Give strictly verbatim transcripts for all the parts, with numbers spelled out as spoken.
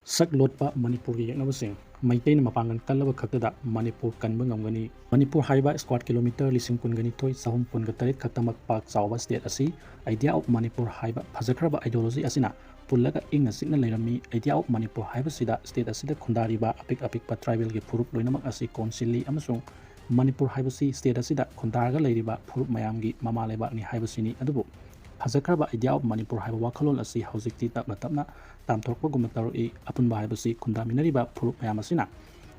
ꯁꯛ ꯂꯣꯠꯄ ꯃꯅꯤꯄꯨꯔꯒꯤ ꯌꯦꯛꯅꯕꯁꯤꯡ꯫ ꯃꯩꯇꯩꯅ ꯃꯄꯥꯡꯒꯜ ꯀꯜꯂꯕ ꯈꯛꯇꯗ ꯃꯅꯤꯄꯨꯔ ꯀꯟꯕ ꯉꯝꯒꯅꯤ꯫ ꯃꯅꯤꯄꯨꯔ ꯍꯥꯏꯕ square kilometre ꯂꯤꯁꯤꯡ ꯀꯨꯟꯒ ꯅꯤꯊꯣꯏ ꯆꯍꯨꯝ ꯀꯨꯟꯒ ꯇꯔꯦꯠ ꯈꯛꯇꯃꯛ ꯄꯥꯛ ꯆꯥꯎꯕ state ꯑꯁꯤ Idea of Manipur ꯍꯥꯏꯕ ꯐꯖꯈ꯭ꯔꯕ ideology ꯑꯁꯤꯅ ꯄꯨꯜꯂꯒ ꯏꯪꯅ ꯆꯤꯛꯅ ꯂꯩꯔꯝꯃꯤ꯫ Idea of Manipur ꯍꯥꯏꯕꯁꯤꯗ state ꯑꯁꯤꯗ ꯈꯨꯟꯗꯥꯔꯤꯕ ꯑꯄꯤꯛ ꯑꯄꯤꯛꯄ tribalꯒꯤ ꯐꯨꯔꯨꯞ ꯂꯣꯏꯅꯃꯛ ꯑꯁꯤ ꯀꯣꯟꯁꯤꯜꯂꯤ ꯑꯃꯁꯨꯡ ꯃꯅꯤꯄꯨꯔ ꯍꯥꯏꯕꯁꯤ state ꯑꯁꯤꯗ ꯈꯨꯟꯗꯥꯔꯒ ꯂꯩꯔꯤꯕ ꯐꯨꯔꯨꯞ ꯃꯌꯥꯝꯒꯤ ꯃꯃꯥ ꯂꯩꯕꯥꯛꯅꯤ ꯍꯥꯏꯕꯁꯤꯅꯤ꯫ ꯑꯗꯨꯕꯨ ꯐꯖꯈ꯭ꯔꯕ Idea of Manipur ꯍꯥꯏꯕ ꯋꯥꯈꯜꯂꯣꯟ ꯑꯁꯤ ꯍꯧꯖꯤꯛꯇꯤ ꯇꯞꯅ ꯇꯞꯅ ꯇꯥꯝꯊꯣꯔꯛꯄꯒꯨꯝꯅ ꯇꯧꯔꯛꯏ꯫ ꯑꯄꯨꯟꯕ ꯍꯥꯏꯕꯁꯤ ꯈꯨꯟꯗꯥꯃꯤꯟꯅꯔꯤꯕ ꯐꯨꯔꯨꯞ ꯃꯌꯥꯝ ꯑꯁꯤꯅ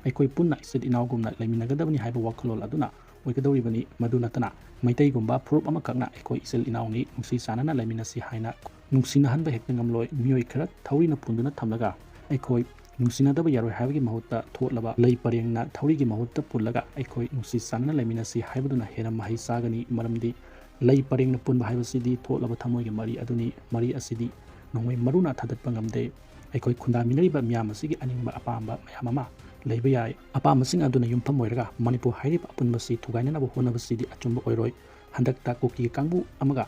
ꯑꯩꯈꯣꯏ ꯄꯨꯟꯅ ꯏꯆꯤꯜ ꯏꯅꯥꯎꯒꯨꯝꯅ ꯂꯩꯃꯤꯟꯅꯒꯗꯕꯅꯤ ꯍꯥꯏꯕ ꯋꯥꯈꯜꯂꯣꯟ ꯑꯗꯨꯅ ꯑꯣꯏꯒꯗꯧꯔꯤꯕꯅꯤ꯫ ꯃꯗꯨ ꯅꯠꯇꯅ ꯃꯩꯇꯩꯒꯨꯝꯕ ꯐꯨꯔꯨꯞ ꯑꯃꯈꯛꯅ ꯑꯩꯈꯣꯏ ꯏꯆꯤꯜ ꯏꯅꯥꯎꯅꯤ, ꯅꯨꯡꯁꯤ ꯆꯥꯟꯅꯅ ꯂꯩꯃꯤꯟꯅꯁꯤ ꯍꯥꯏꯅ ꯅꯨꯡꯁꯤꯅꯍꯟꯕ ꯍꯦꯛꯇ ꯉꯝꯂꯣꯏ꯫ ꯃꯤꯑꯣꯏ ꯈꯔ ꯊꯧꯔꯤꯅ ꯄꯨꯟꯗꯨꯅ ꯊꯝꯂꯒ ꯑꯩꯈꯣꯏ ꯅꯨꯡꯁꯤꯅꯗꯕ ꯌꯥꯔꯣꯏ ꯍꯥꯏꯕꯒꯤ ꯃꯍꯨꯠꯇ ꯊꯣꯠꯂꯕ ꯂꯩ ꯄꯔꯦꯡꯅ ꯊꯧꯔꯤꯒꯤ ꯃꯍꯨꯠꯇ ꯄꯨꯜꯂꯒ ꯑꯩꯈꯣꯏ ꯅꯨꯡꯁꯤ ꯆꯥꯟꯅꯅ ꯂꯩꯃꯤꯟꯅꯁꯤ ꯍꯥꯏꯕꯗꯨꯅ ꯍꯦꯟꯅ ꯃꯍꯩ ꯆꯥꯒꯅꯤ꯫ ꯃꯔꯝꯗꯤ ꯂꯩ ꯄꯔꯦꯡꯅ ꯄꯨꯟꯕ ꯍꯥꯏꯕꯁꯤꯗꯤ ꯊꯣꯠꯂꯕ ꯊꯃꯣꯏꯒꯤ ꯃꯔꯤ ꯑꯗꯨꯅꯤ꯫ ꯃꯔꯤ ꯑꯁꯤꯗꯤ ꯅꯣꯡꯃꯩ ꯃꯔꯨꯅ ꯊꯥꯗꯠꯄ ꯉꯝꯗꯦ꯫ ꯑꯩꯈꯣꯏ ꯈꯨꯟꯗꯥꯃꯤꯟꯅꯔꯤꯕ ꯃꯤꯌꯥꯝ ꯑꯁꯤꯒꯤ ꯑꯅꯤꯡꯕ ꯑꯄꯥꯝꯕ ꯃꯌꯥꯝ ꯑꯃ ꯂꯩꯕ ꯌꯥꯏ꯫ ꯑꯄꯥꯝꯕꯁꯤꯡ ꯑꯗꯨꯅ ꯌꯨꯝꯐꯝ ꯑꯣꯏꯔꯒ ꯃꯅꯤꯄꯨꯔ ꯍꯥꯏꯔꯤꯕ ꯑꯄꯨꯟꯕꯁꯤ ꯊꯨꯒꯥꯏꯅꯅꯕ ꯍꯣꯠꯅꯕꯁꯤꯗꯤ ꯑꯆꯨꯝꯕ ꯑꯣꯏꯔꯣꯏ꯫ ꯍꯟꯗꯛꯇ ꯀꯨꯀꯤ ꯀꯥꯡꯕꯨ ꯑꯃꯒ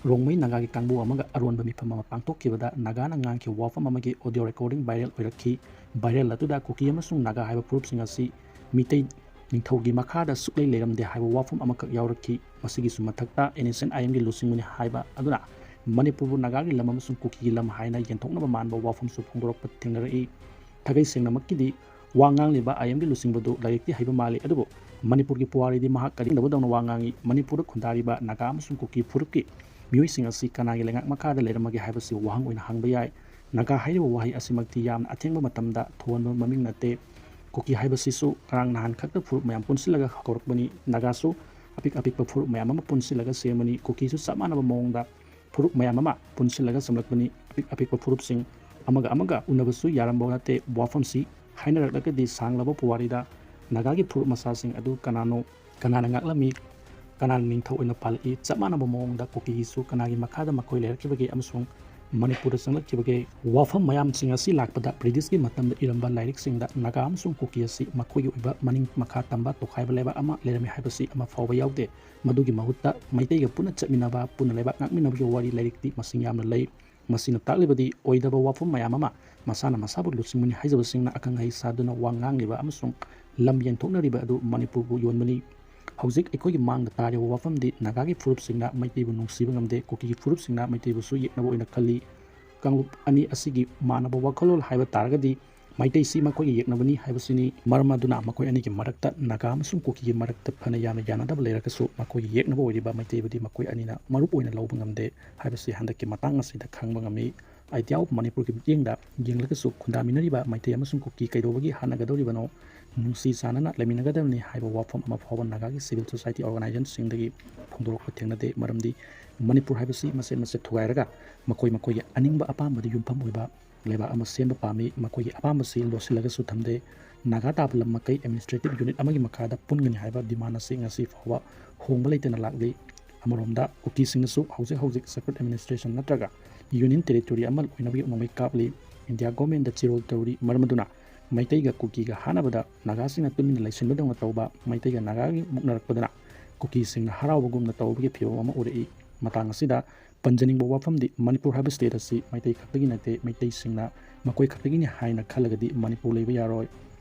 ꯔꯣꯡꯃꯩ ꯅꯥꯒꯥꯒꯤ ꯀꯥꯡꯕꯨ ꯑꯃꯒ ꯑꯔꯣꯟꯕ ꯃꯤꯐꯝ ꯑꯃ ꯄꯥꯡꯊꯣꯛꯈꯤꯕꯗ ꯅꯥꯒꯥꯅ ꯉꯥꯡꯈꯤꯕ ꯋꯥꯐꯝ ꯑꯃꯒꯤ audio recording viral ꯑꯣꯏꯔꯛꯈꯤ꯫ Viral ꯑꯗꯨꯗ ꯀꯨꯀꯤ ꯑꯃꯁꯨꯡ ꯅꯥꯒꯥ ꯍꯥꯏꯕ ꯐꯨꯔꯨꯞꯁꯤꯡ ꯑꯁꯤ ꯃꯤꯇꯩ ꯅꯤꯡꯊꯧꯒꯤ ꯃꯈꯥꯗ ꯁꯨꯛꯂꯩ ꯂꯩꯔꯝꯗꯦ ꯍꯥꯏꯕ ꯋꯥꯐꯝ ꯑꯃꯈꯛ ꯌꯥꯎꯔꯛꯈꯤ꯫ ꯃꯁꯤꯒꯤꯁꯨ ꯃꯊꯛꯇ N S C N I M ꯒꯤ ꯂꯨꯆꯤꯡꯕꯅꯤ ꯍꯥꯏꯕ ꯑꯗꯨꯅ ꯃꯅꯤꯄꯨꯔꯕꯨ ꯅꯥꯒꯥꯒꯤ ꯂꯝ ꯑꯃꯁꯨꯡ ꯀꯨꯀꯤꯒꯤ ꯂꯝ ꯍꯥꯏꯅ ꯌꯦꯟꯊꯣꯛꯅꯕ ꯃꯥꯟꯕ ꯋꯥꯐꯝꯁꯨ ꯐꯣꯡꯗꯣꯔꯛꯄ ꯊꯦꯡꯅꯔꯛꯏ꯫ ꯊꯥꯒꯩ ꯁꯦꯡꯅꯃꯛꯀꯤꯗꯤ ꯋꯥ ꯉꯥꯡꯂꯤꯕ I M ꯒꯤ ꯂꯨꯆꯤꯡꯕꯗꯨ ꯂꯥꯏꯔꯤꯛꯇꯤ ꯍꯩꯕ ꯃꯥꯜꯂꯤ, ꯑꯗꯨꯕꯨ ꯃꯅꯤꯄꯨꯔꯒꯤ ꯄꯨꯋꯥꯔꯤꯗꯤ ꯃꯍꯥꯛ ꯀꯔꯤꯒꯨꯝꯕꯗꯧꯅ ꯋꯥ ꯉꯥꯡꯏ꯫ ꯃꯅꯤꯄꯨꯔꯗ ꯈꯨꯟꯗꯥꯔꯤꯕ ꯅꯥꯒꯥ ꯑꯃꯁꯨꯡ ꯀꯨꯀꯤ ꯐꯨꯔꯨꯞꯀꯤ ꯃꯤꯑꯣꯏꯁꯤꯡ ꯑꯁꯤ ꯀꯅꯥꯒꯤ ꯂꯩꯉꯥꯛ ꯃꯈꯥꯗ ꯂꯩꯔꯝꯃꯒꯦ ꯍꯥꯏꯕꯁꯤ ꯋꯥꯍꯪ ꯑꯣꯏꯅ ꯍꯪꯕ ꯌꯥꯏ꯫ ꯅꯥꯒꯥ ꯍꯥꯏꯔꯤꯕ ꯋꯥꯍꯩ ꯑꯁꯤꯃꯛꯇꯤ ꯌꯥꯝꯅ ꯑꯊꯦꯡꯕ ꯃꯇꯝꯗ ꯊꯣꯟꯕ ꯃꯃꯤꯡ ꯅꯠꯇꯦ꯫ ꯀꯨꯀꯤ ꯍꯥꯏꯕꯁꯤꯁꯨ ꯉꯔꯥꯡ ꯅꯍꯥꯟ ꯈꯛꯇ ꯐꯨꯔꯨꯞ ꯃꯌꯥꯝ ꯄꯨꯟꯁꯤꯜꯂꯒ ꯍꯧꯔꯛꯄꯅꯤ꯫ ꯅꯥꯒꯥꯁꯨ ꯑꯄꯤꯛ ꯑꯄꯤꯛꯄ ꯐꯨꯔꯨꯞ ꯃꯌꯥꯝ ꯑꯃ ꯄꯨꯟꯁꯤꯜꯂꯒ ꯁꯦꯝꯕꯅꯤ꯫ ꯀꯨꯀꯤꯁꯨ ꯆꯞ ꯃꯥꯟꯅꯕ ꯃꯑꯣꯡꯗ ꯐꯨꯔꯨꯞ ꯃꯌꯥꯝ ꯑꯃ ꯄꯨꯟꯁꯤꯜꯂꯒ ꯆꯪꯂꯛꯄꯅꯤ꯫ ꯑꯄꯤꯛ ꯑꯄꯤꯛꯄ ꯐꯨꯔꯨꯞꯁꯤꯡ ꯑꯃꯒ ꯑꯃꯒ ꯎꯅꯕꯁꯨ ꯌꯥꯔꯝꯕ ꯅꯠꯇꯦ꯫ ꯋꯥꯐꯝꯁꯤ ꯍꯥꯏꯅꯔꯛꯂꯒꯗꯤ ꯁꯥꯡꯂꯕ ꯄꯨꯋꯥꯔꯤꯗ ꯅꯥꯒꯥꯒꯤ ꯐꯨꯔꯨꯞ ꯃꯆꯥꯁꯤꯡ ꯑꯗꯨ ꯀꯅꯥꯅꯣ, ꯀꯅꯥꯅ ꯉꯥꯛꯂꯝꯃꯤ, ꯀꯅꯥꯅ ꯅꯤꯡꯊꯧ ꯑꯣꯏꯅ ꯄꯥꯜꯂꯛꯏ? ꯆꯞ ꯃꯥꯟꯅꯕ ꯃꯑꯣꯡꯗ ꯀꯨꯀꯤꯒꯤꯁꯨ ꯀꯅꯥꯒꯤ ꯃꯈꯥꯗ ꯃꯈꯣꯏ ꯂꯩꯔꯛꯈꯤꯕꯒꯦ ꯑꯃꯁꯨꯡ ꯃꯅꯤꯄꯨꯔꯗ ꯆꯪꯂꯛꯈꯤꯕꯒꯦ? ꯋꯥꯐꯝ ꯃꯌꯥꯝꯁꯤꯡ ꯑꯁꯤ ꯂꯥꯛꯄꯗ ꯕ꯭ꯔꯤꯇꯤꯁꯀꯤ ꯃꯇꯝꯗ ꯏꯔꯝꯕ ꯂꯥꯏꯔꯤꯛꯁꯤꯡꯗ ꯅꯥꯒꯥ ꯑꯃꯁꯨꯡ ꯀꯨꯀꯤ ꯑꯁꯤ ꯃꯈꯣꯏꯒꯤ ꯑꯣꯏꯕ ꯃꯅꯤꯡ ꯃꯈꯥ ꯇꯝꯕ ꯇꯣꯈꯥꯏꯕ ꯂꯩꯕꯥꯛ ꯑꯃ ꯂꯩꯔꯝꯃꯤ ꯍꯥꯏꯕꯁꯤ ꯑꯃ ꯐꯥꯎꯕ ꯌꯥꯎꯗꯦ꯫ ꯃꯗꯨꯒꯤ ꯃꯍꯨꯠꯇ ꯃꯩꯇꯩꯒ ꯄꯨꯟꯅ ꯆꯠꯃꯤꯟꯅꯕ, ꯄꯨꯟꯅ ꯂꯩꯕꯥꯛ ꯉꯥꯛꯃꯤꯟꯅꯕꯒꯤ ꯋꯥꯔꯤ ꯂꯥꯏꯔꯤꯛꯇꯤ ꯃꯁꯤꯡ ꯌꯥꯝꯅ ꯂꯩ꯫ ꯃꯁꯤꯅ ꯇꯥꯛꯂꯤꯕꯗꯤ ꯑꯣꯏꯗꯕ ꯋꯥꯐꯝ ꯃꯌꯥꯝ ꯑꯃ ꯃꯁꯥꯅ ꯃꯁꯥꯕꯨ ꯂꯨꯆꯤꯡꯕꯅꯤ ꯍꯥꯏꯖꯕꯁꯤꯡꯅ ꯑꯈꯪ ꯑꯍꯩ ꯁꯥꯗꯨꯅ ꯋꯥ ꯉꯥꯡꯂꯤꯕ ꯑꯃꯁꯨꯡ ꯂꯝ ꯌꯦꯟꯊꯣꯛꯅꯔꯤꯕ ꯑꯗꯨ ꯃꯅꯤꯄꯨꯔꯕꯨ ꯌꯣꯟꯕꯅꯤ꯫ ꯍꯧꯖꯤꯛ ꯑꯩꯈꯣꯏꯒꯤ ꯃꯥꯡꯗ ꯇꯥꯔꯤꯕ ꯋꯥꯐꯝꯗꯤ ꯅꯥꯒꯥꯒꯤ ꯐꯨꯔꯨꯞꯁꯤꯡꯅ ꯃꯩꯇꯩꯕꯨ ꯅꯨꯡꯁꯤꯕ ꯉꯝꯗꯦ, ꯀꯨꯀꯤꯒꯤ ꯐꯨꯔꯨꯞꯁꯤꯡꯅ ꯃꯩꯇꯩꯕꯨꯁꯨ ꯌꯦꯛꯅꯕ ꯑꯣꯏꯅ ꯈꯜꯂꯤ꯫ ꯀꯥꯡꯂꯨꯞ ꯑꯅꯤ ꯑꯁꯤꯒꯤ ꯃꯥꯟꯅꯕ ꯋꯥꯈꯜꯂꯣꯟ ꯍꯥꯏꯕ ꯇꯥꯔꯒꯗꯤ ꯃꯩꯇꯩꯁꯤ ꯃꯈꯣꯏꯒꯤ ꯌꯦꯛꯅꯕꯅꯤ ꯍꯥꯏꯕꯁꯤꯅꯤ꯫ ꯃꯔꯝ ꯑꯗꯨꯅ ꯃꯈꯣꯏ ꯑꯅꯤꯒꯤ ꯃꯔꯛꯇ, ꯅꯥꯒꯥ ꯑꯃꯁꯨꯡ ꯀꯨꯀꯤꯒꯤ ꯃꯔꯛꯇ ꯐꯅ ꯌꯥꯝꯅ ꯌꯥꯅꯗꯕ ꯂꯩꯔꯒꯁꯨ, ꯃꯈꯣꯏꯒꯤ ꯌꯦꯛꯅꯕ ꯑꯣꯏꯔꯤꯕ ꯃꯩꯇꯩꯕꯨꯗꯤ ꯃꯈꯣꯏ ꯑꯅꯤꯅ ꯃꯔꯨꯞ ꯑꯣꯏꯅ ꯂꯧꯕ ꯉꯝꯗꯦ ꯍꯥꯏꯕꯁꯤ ꯍꯟꯗꯛꯀꯤ ꯃꯇꯥꯡ ꯑꯁꯤꯗ ꯈꯪꯕ ꯉꯝꯃꯤ꯫ Idea of ꯃꯅꯤꯄꯨꯔꯒꯤ ꯃꯤꯠꯌꯦꯡꯗ ꯌꯦꯡꯂꯒꯁꯨ, ꯈꯨꯟꯗꯥꯃꯤꯟꯅꯔꯤꯕ ꯃꯩꯇꯩ ꯑꯃꯁꯨꯡ ꯀꯨꯀꯤ ꯀꯩꯗꯧꯕꯒꯤ ꯍꯥꯠꯅꯒꯗꯧꯔꯤꯕꯅꯣ? ꯅꯨꯡꯁꯤ ꯆꯥꯟꯅꯅ ꯂꯩꯃꯤꯟꯅꯒꯗꯕꯅꯤ ꯍꯥꯏꯕ ꯋꯥꯐꯝ ꯑꯃ ꯐꯥꯎꯕ ꯅꯥꯒꯥꯒꯤ civil society organizationꯁꯤꯡꯗꯒꯤ ꯐꯣꯡꯗꯣꯔꯛꯄ ꯊꯦꯡꯅꯗꯦ꯫ ꯃꯔꯝꯗꯤ ꯃꯅꯤꯄꯨꯔ ꯍꯥꯏꯕꯁꯤ ꯃꯆꯦꯠ ꯃꯆꯦꯠ ꯊꯨꯒꯥꯏꯔꯒ ꯃꯈꯣꯏ ꯃꯈꯣꯏꯒꯤ ꯑꯅꯤꯡꯕ ꯑꯄꯥꯝꯕꯗ ꯌꯨꯝꯐꯝ ꯑꯣꯏꯕ ꯂꯩꯕꯥꯛ ꯑꯃ ꯁꯦꯝꯕ ꯄꯥꯝꯃꯤ꯫ ꯃꯈꯣꯏꯒꯤ ꯑꯄꯥꯝꯕꯁꯤ ꯂꯣꯠꯁꯤꯜꯂꯒꯁꯨ ꯊꯝꯗꯦ꯫ ꯅꯥꯒꯥ ꯇꯥꯕ ꯂꯝ ꯃꯈꯩ administrative unit ꯑꯃꯒꯤ ꯃꯈꯥꯗ ꯄꯨꯟꯒꯅꯤ ꯍꯥꯏꯕ demand ꯑꯁꯤ ꯉꯁꯤ ꯐꯥꯎꯕ ꯍꯣꯡꯕ ꯂꯩꯇꯅ ꯂꯥꯛꯂꯤ꯫ ꯑꯃꯔꯣꯝꯗ ꯀꯨꯀꯤꯁꯤꯡꯅꯁꯨ ꯍꯧꯖꯤꯛ ꯍꯧꯖꯤꯛ separate administration ꯅꯠꯇ꯭ꯔꯒ union territory ꯑꯃ ꯑꯣꯏꯅꯕꯒꯤ ꯅꯣꯡꯃꯩ ꯀꯥꯞꯂꯤ꯫ India governmentꯗ ꯆꯤꯔꯣꯜ ꯇꯧꯔꯤ꯫ ꯃꯔꯝ ꯑꯗꯨꯅ ꯃꯩꯇꯩꯒ ꯀꯨꯀꯤꯒ ꯍꯥꯠꯅꯕꯗ ꯅꯥꯒꯥꯁꯤꯡꯅ ꯇꯨꯃꯤꯟꯅ ꯂꯩꯁꯤꯟꯕꯗꯧꯅ ꯇꯧꯕ, ꯃꯩꯇꯩꯒ ꯅꯥꯒꯥꯒꯤ ꯃꯨꯛꯅꯔꯛꯄꯗꯅ ꯀꯨꯀꯤꯁꯤꯡꯅ ꯍꯔꯥꯎꯕꯒꯨꯝꯅ ꯇꯧꯕꯒꯤ ꯐꯤꯚꯝ ꯑꯃ ꯎꯔꯛꯏ꯫ ꯃꯇꯥꯡ ꯑꯁꯤꯗ ꯄꯟꯖꯅꯤꯡꯕ ꯋꯥꯐꯝꯗꯤ ꯃꯅꯤꯄꯨꯔ ꯍꯥꯏꯕ state ꯑꯁꯤ ꯃꯩꯇꯩ ꯈꯛꯇꯒꯤ ꯅꯠꯇꯦ, ꯃꯩꯇꯩꯁꯤꯡꯅ ꯃꯈꯣꯏ ꯈꯛꯇꯒꯤꯅꯤ ꯍꯥꯏꯅ ꯈꯜꯂꯒꯗꯤ ꯃꯅꯤꯄꯨꯔ ꯂꯩꯕ ꯌꯥꯔꯣꯏ꯫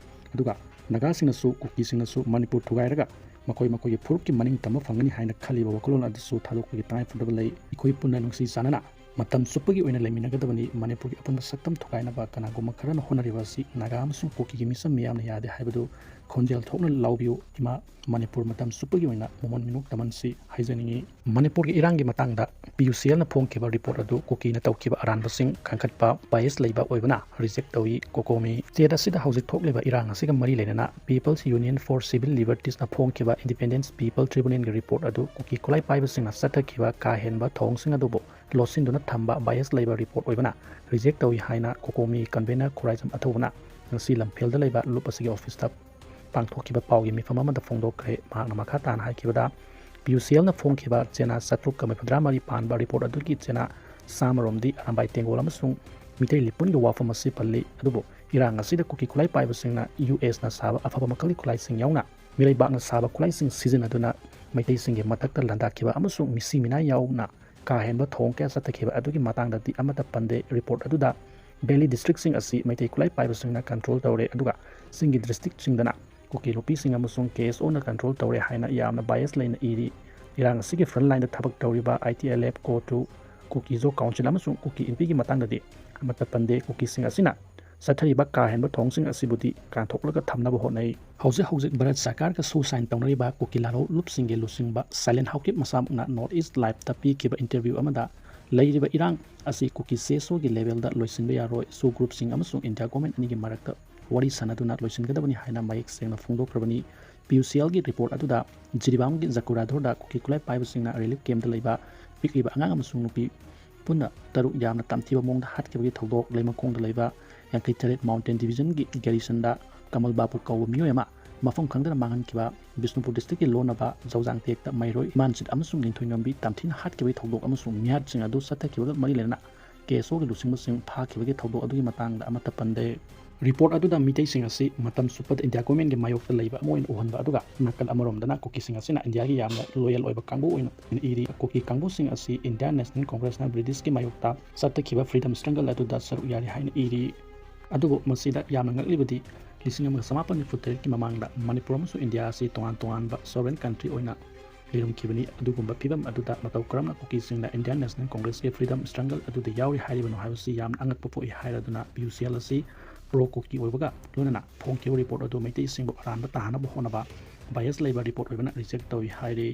ꯑꯗꯨꯒ ꯅꯥꯒꯥꯁꯤꯡꯅꯁꯨ ꯀꯨꯀꯤꯁꯤꯡꯅꯁꯨ ꯃꯅꯤꯄꯨꯔ ꯊꯨꯒꯥꯏꯔꯒ ꯃꯈꯣꯏ ꯃꯈꯣꯏꯒꯤ ꯐꯨꯔꯨꯞꯀꯤ ꯃꯅꯤꯡ ꯇꯝꯕ ꯐꯪꯒꯅꯤ ꯍꯥꯏꯅ ꯈꯜꯂꯤꯕ ꯋꯥꯈꯜꯂꯣꯟ ꯑꯗꯨꯁꯨ ꯊꯥꯗꯣꯛꯄꯒꯤ ꯇꯉꯥꯏꯐꯗꯕ ꯂꯩ꯫ ꯑꯩꯈꯣꯏ ꯄꯨꯟꯅ ꯅꯨꯡꯁꯤ ꯆꯥꯟꯅꯅ ꯃꯇꯝ ꯆꯨꯞꯄꯒꯤ ꯑꯣꯏꯅ ꯂꯩꯃꯤꯟꯅꯒꯗꯕꯅꯤ꯫ ꯃꯅꯤꯄꯨꯔꯒꯤ ꯑꯄꯨꯟꯕ ꯁꯛꯇꯝ ꯊꯨꯒꯥꯏꯅꯕ ꯀꯅꯥꯒꯨꯝꯕ ꯈꯔꯅ ꯍꯣꯠꯅꯔꯤꯕ ꯑꯁꯤ ꯅꯥꯒꯥ ꯑꯃꯁꯨꯡ ꯀꯨꯀꯤꯒꯤ ꯃꯤꯆꯝ ꯃꯤꯌꯥꯝꯅ ꯌꯥꯗꯦ ꯍꯥꯏꯕꯗꯨ ꯈꯣꯟꯖꯦꯜ ꯊꯣꯛꯅ ꯂꯥꯎꯕꯤꯌꯨ꯫ ꯏꯃꯥ ꯃꯅꯤꯄꯨꯔ ꯃꯇꯝ ꯆꯨꯞꯄꯒꯤ ꯑꯣꯏꯅ ꯃꯣꯃꯣꯟ ꯃꯤꯅꯣꯛ ꯇꯝꯍꯟꯁꯤ ꯍꯥꯏꯖꯅꯤꯡꯏ꯫ ꯃꯅꯤꯄꯨꯔꯒꯤ ꯏꯔꯥꯡꯒꯤ ꯃꯇꯥꯡꯗ PUCLꯅ ꯐꯣꯡꯈꯤꯕ report ꯑꯗꯨ ꯀꯨꯀꯤꯅ ꯇꯧꯈꯤꯕ ꯑꯔꯥꯟꯕꯁꯤꯡ ꯈꯟꯒꯠꯄ bias ꯂꯩꯕ ꯑꯣꯏꯕꯅ reject ꯇꯧꯏ꯫ COCOMI꯫ State ꯑꯁꯤꯗ ꯍꯧꯖꯤꯛ ꯊꯣꯛꯂꯤꯕ ꯏꯔꯥꯡ ꯑꯁꯤꯒ ꯃꯔꯤ ꯂꯩꯅꯅ People's Union for Civil Libertiesꯅ ꯐꯣꯡꯈꯤꯕ Independent People Tribunalꯒꯤ report ꯑꯗꯨ ꯀꯨꯀꯤ ꯈꯨꯠꯂꯥꯏ ꯄꯥꯏꯕꯁꯤꯡꯅ ꯆꯠꯊꯈꯤꯕ ꯀꯥ ꯍꯦꯟꯕ ꯊꯧꯑꯣꯡꯁꯤꯡ ꯑꯗꯨꯕꯨ ꯂꯣꯠꯁꯤꯟꯗꯨꯅ ꯊꯝꯕ bias ꯂꯩꯕ report ꯑꯣꯏꯕꯅ reject ꯇꯧꯏ ꯍꯥꯏꯅ COCOMI convener ꯈꯨꯔꯥꯏꯖꯝ ꯑꯊꯧꯕꯅ ꯉꯁꯤ ꯂꯝꯐꯦꯜꯗ ꯂꯩꯕ ꯂꯨꯞ ꯑꯁꯤꯒꯤ officeꯇ ꯄꯥꯡꯊꯣꯛꯈꯤꯕ ꯄꯥꯎꯒꯤ ꯃꯤꯐꯝ ꯑꯃꯗ ꯐꯣꯡꯗꯣꯛꯈ꯭ꯔꯦ꯫ ꯃꯍꯥꯛꯅ ꯃꯈꯥ ꯇꯥꯅ ꯍꯥꯏꯈꯤꯕꯗ, PUCLꯅ ꯐꯣꯡꯈꯤꯕ ꯆꯦꯅꯥ ꯆꯥꯇ꯭ꯔꯨꯛꯀ ꯃꯔꯤꯐꯨꯇꯔꯥ ꯃꯔꯤ ꯄꯥꯟꯕ report ꯑꯗꯨꯒꯤ ꯆꯦꯅꯥ ꯆꯥꯝꯃꯔꯣꯝꯗꯤ ꯑꯔꯥꯝꯕꯥꯏ ꯇꯦꯡꯒꯣꯜ ꯑꯃꯁꯨꯡ ꯃꯤꯇꯩ ꯂꯤꯄꯨꯟꯒꯤ ꯋꯥꯐꯝ ꯑꯁꯤ ꯄꯜꯂꯤ꯫ ꯑꯗꯨꯕꯨ ꯏꯔꯥꯡ ꯑꯁꯤꯗ ꯀꯨꯀꯤ ꯈꯨꯠꯂꯥꯏ ꯄꯥꯏꯕꯁꯤꯡꯅ USꯅ ꯁꯥꯕ ꯑꯐꯕ ꯃꯈꯜꯒꯤ ꯈꯨꯠꯂꯥꯏꯁꯤꯡ ꯌꯥꯎꯅ ꯃꯤꯔꯩꯕꯥꯛꯅ ꯁꯥꯕ ꯈꯨꯠꯂꯥꯏꯁꯤꯡ ꯁꯤꯖꯤꯟꯅꯗꯨꯅ ꯃꯩꯇꯩꯁꯤꯡꯒꯤ ꯃꯊꯛꯇ ꯂꯥꯟꯗꯥꯈꯤꯕ ꯑꯃꯁꯨꯡ ꯃꯤꯁꯤ ꯃꯤꯅꯥ ꯌꯥꯎꯅ ꯀꯥ ꯍꯦꯟꯕ ꯊꯧꯑꯣꯡ ꯀꯌꯥ ꯆꯠꯊꯈꯤꯕ ꯑꯗꯨꯒꯤ ꯃꯇꯥꯡꯗꯗꯤ ꯑꯃꯠꯇ ꯄꯟꯗꯦ꯫ Report ꯑꯗꯨꯗ Valley districtꯁꯤꯡ ꯑꯁꯤ ꯃꯩꯇꯩ ꯈꯨꯠꯂꯥꯏ ꯄꯥꯏꯕꯁꯤꯡꯅ control ꯇꯧꯔꯦ, ꯑꯗꯨꯒ ꯆꯤꯡꯒꯤ districtꯁꯤꯡꯗꯅ ꯀꯨꯀꯤ ꯅꯨꯄꯤꯁꯤꯡ ꯑꯃꯁꯨꯡ KSOꯅ control ꯇꯧꯔꯦ ꯍꯥꯏꯅ ꯌꯥꯝꯅ bias ꯂꯩꯅ ꯏꯔꯤ꯫ ꯏꯔꯥꯡ ꯑꯁꯤꯒꯤ front lineꯗ ꯊꯕꯛ ꯇꯧꯔꯤꯕ ITLF, CoTU, ꯀꯨꯀꯤ-ꯖꯣ council ꯑꯃꯁꯨꯡ ꯀꯨꯀꯤ ꯏꯟꯄꯤꯒꯤ ꯃꯇꯥꯡꯗꯗꯤ ꯑꯃꯠꯇ ꯄꯟꯗꯦ꯫ ꯀꯨꯀꯤꯁꯤꯡ ꯑꯁꯤꯅ ꯆꯠꯊꯔꯤꯕ ꯀꯥ ꯍꯦꯟꯕ ꯊꯧꯑꯣꯡꯁꯤꯡ ꯑꯁꯤꯕꯨꯗꯤ ꯀꯥꯟꯊꯣꯛꯂꯒ ꯊꯝꯅꯕ ꯍꯣꯠꯅꯩ꯫ ꯍꯧꯖꯤꯛ ꯍꯧꯖꯤꯛ ꯚꯥꯔꯠ ꯁꯔꯀꯥꯔꯒ ꯁꯨ ꯁꯥꯏꯟ ꯇꯧꯅꯔꯤꯕ ꯀꯨꯀꯤ ꯂꯥꯂꯣꯡ ꯂꯨꯞꯁꯤꯡꯒꯤ ꯂꯨꯆꯤꯡꯕ ꯁꯥꯏꯂꯦꯟ ꯍꯥꯎꯀꯤꯞ ꯃꯁꯥꯃꯛꯅ North East Liveꯇ ꯄꯤꯈꯤꯕ interview ꯑꯃꯗ ꯂꯩꯔꯤꯕ ꯏꯔꯥꯡ ꯑꯁꯤ ꯀꯨꯀꯤ ꯁꯤ ꯑꯦꯁ ꯑꯣꯒꯤ levelꯗ ꯂꯣꯏꯁꯤꯟꯕ ꯌꯥꯔꯣꯏ, ꯁꯣ ꯒ꯭ꯔꯨꯞꯁꯤꯡ ꯑꯃꯁꯨꯡ ꯏꯟꯗꯤꯌꯥ ꯒꯣꯔꯃꯦꯟ ꯑꯅꯤꯒꯤ ꯃꯔꯛꯇ ꯋꯥꯔꯤ ꯁꯥꯟꯅꯗꯨꯅ ꯂꯣꯏꯁꯤꯟꯒꯗꯕꯅꯤ ꯍꯥꯏꯅ ꯃꯌꯦꯛ ꯁꯦꯡꯅ ꯐꯣꯡꯗꯣꯛꯈ꯭ꯔꯕꯅꯤ꯫ ꯄꯤ ꯌꯨ ꯁꯤ ꯑꯦꯜꯒꯤ ꯔꯤꯄꯣꯔꯠ ꯑꯗꯨꯗ ꯖꯤꯔꯤꯕꯥꯝꯒꯤ ꯖꯀꯨꯔꯥꯙꯣꯔꯗ ꯀꯨꯀꯤ ꯈꯨꯠꯂꯥꯏ ꯄꯥꯏꯕꯁꯤꯡꯅ ꯔꯤꯂꯤꯐ ꯀꯦꯝꯞꯇ ꯂꯩꯕ ꯄꯤꯛꯂꯤꯕ ꯑꯉꯥꯡ ꯑꯃꯁꯨꯡ ꯅꯨꯄꯤ ꯄꯨꯟꯅ ꯇꯔꯨꯛ ꯌꯥꯝꯅ ꯇꯝꯊꯤꯕ ꯃꯑꯣꯡꯗ ꯍꯥꯠꯈꯤꯕꯒꯤ ꯊꯧꯗꯣꯛ, ꯂꯩꯃꯈꯣꯡꯗ ꯂꯩꯕ ꯌꯥꯡꯈꯩ ꯇꯔꯦꯠ ꯃꯥꯎꯟꯇꯦꯟ ꯗꯤꯕꯤꯖꯟꯒꯤ ꯒꯦꯔꯤꯁꯟꯗ ꯀꯃꯜ ꯕꯥꯕꯨ ꯀꯧꯕ ꯃꯤꯑꯣꯏ ꯑꯃ ꯃꯐꯝ ꯈꯪꯗꯅ ꯃꯥꯡꯍꯟꯈꯤꯕ, ꯕꯤꯁꯅꯨꯄꯨꯔ ꯗꯤꯁꯇ꯭ꯔꯤꯛꯀꯤ ꯂꯣꯟꯅꯕ ꯖꯧꯖꯥꯡ ꯇꯦꯛꯇ ꯃꯩꯔꯣꯏ ꯏꯃꯥꯟꯁꯤꯠ ꯑꯃꯁꯨꯡ ꯂꯤꯟꯊꯣꯏꯉꯝꯕꯤ ꯇꯝꯊꯤꯅ ꯍꯥꯠꯈꯤꯕꯒꯤ ꯊꯧꯗꯣꯛ ꯑꯃꯁꯨꯡ ꯃꯤꯍꯥꯠꯁꯤꯡ ꯑꯗꯨ ꯆꯠꯊꯈꯤꯕꯒ ꯃꯔꯤ ꯂꯩꯅꯅ ꯀꯦ ꯑꯦꯁ ꯑꯣꯒꯤ ꯂꯨꯆꯤꯡꯕꯁꯤꯡ ꯐꯥꯈꯤꯕꯒꯤ ꯊꯧꯗꯣꯛ ꯑꯗꯨꯒꯤ ꯃꯇꯥꯡꯗ ꯑꯃꯠꯇ ꯄꯟꯗꯦ꯫ ꯔꯤꯄꯣꯔꯠ ꯑꯗꯨꯗ ꯃꯤꯇꯩꯁꯤꯡ ꯑꯁꯤ ꯃꯇꯝ ꯆꯨꯞꯄꯗ ꯏꯟꯗꯤꯌꯥ ꯒꯣꯔꯃꯦꯟꯒꯤ ꯃꯥꯌꯣꯛꯇ ꯂꯩꯕ ꯑꯃ ꯑꯣꯏꯅ ꯎꯍꯟꯕ ꯑꯗꯨꯒ ꯅꯥꯀꯜ ꯑꯃꯔꯣꯝꯗꯅ ꯀꯨꯀꯤꯁꯤꯡ ꯑꯁꯤꯅ ꯏꯟꯗꯤꯌꯥꯒꯤ ꯌꯥꯝꯅ ꯂꯣꯌꯦꯜ ꯑꯣꯏꯕ ꯀꯥꯡꯕꯨ ꯑꯣꯏꯅ ꯏꯔꯤ꯫ ꯀꯨꯀꯤ ꯀꯥꯡꯕꯨꯁꯤꯡ ꯑꯁꯤ ꯏꯟꯗꯤꯌꯥꯟ ꯅꯦꯁꯅꯦꯜ ꯀꯣꯡꯒ꯭ꯔꯦꯁꯅ ꯕ꯭ꯔꯤꯇꯤꯁꯀꯤ ꯃꯥꯌꯣꯛꯇ ꯆꯠꯊꯈꯤꯕ ꯐ꯭ꯔꯤꯗꯝ ꯁ꯭ꯇ꯭ꯔꯒꯜ ꯑꯗꯨꯗ ꯁꯔꯨꯛ ꯌꯥꯔꯤ ꯍꯥꯏꯅ ꯏꯔꯤ꯫ ꯑꯗꯨꯕꯨ ꯃꯁꯤꯗ ꯌꯥꯝꯅ ꯉꯛꯂꯤꯕꯗꯤ, ꯂꯤꯁꯤꯡ ꯑꯃꯒ ꯆꯃꯥꯄꯟ ꯅꯤꯐꯨ ꯇꯔꯦꯠꯀꯤ ꯃꯃꯥꯡꯗ ꯃꯅꯤꯄꯨꯔ ꯑꯃꯁꯨꯡ ꯏꯟꯗꯤꯌꯥ ꯑꯁꯤ ꯇꯣꯉꯥꯟ ꯇꯣꯉꯥꯟꯕ sovereign country ꯑꯣꯏꯅ ꯂꯩꯔꯝꯈꯤꯕꯅꯤ꯫ ꯑꯗꯨꯒꯨꯝꯕ ꯐꯤꯕꯝ ꯑꯗꯨꯗ ꯃꯇꯧ ꯀꯔꯝꯅ ꯀꯨꯀꯤꯁꯤꯡꯅ ꯏꯟꯗꯤꯌꯥꯟ ꯅꯦꯁꯅꯦꯜ ꯀꯣꯡꯒ꯭ꯔꯦꯁꯀꯤ ꯐ꯭ꯔꯤꯗꯝ ꯁ꯭ꯇ꯭ꯔꯒꯜ ꯑꯗꯨꯗ ꯌꯥꯎꯔꯤ ꯍꯥꯏꯔꯤꯕꯅꯣ ꯍꯥꯏꯕꯁꯤ ꯌꯥꯝꯅ ꯑꯉꯛꯄ ꯄꯣꯛꯏ ꯍꯥꯏꯔꯗꯨꯅ ꯄꯤ ꯌꯨ ꯁꯤ ꯑꯦꯜ ꯑꯁꯤ ꯄ꯭ꯔꯣ ꯀꯨꯀꯤ ꯑꯣꯏꯕꯒ ꯂꯣꯏꯅꯅ ꯐꯣꯡꯈꯤꯕ ꯔꯤꯄꯣꯔꯠ ꯑꯗꯨ ꯃꯩꯇꯩꯁꯤꯡꯕꯨ ꯑꯔꯥꯟꯕ ꯇꯥꯍꯟꯅꯕ ꯍꯣꯠꯅꯕ bias ꯂꯩꯕ ꯔꯤꯄꯣꯔꯠ ꯑꯣꯏꯕꯅ ꯔꯤꯖꯦꯛ ꯇꯧꯏ ꯍꯥꯏꯔꯤ꯫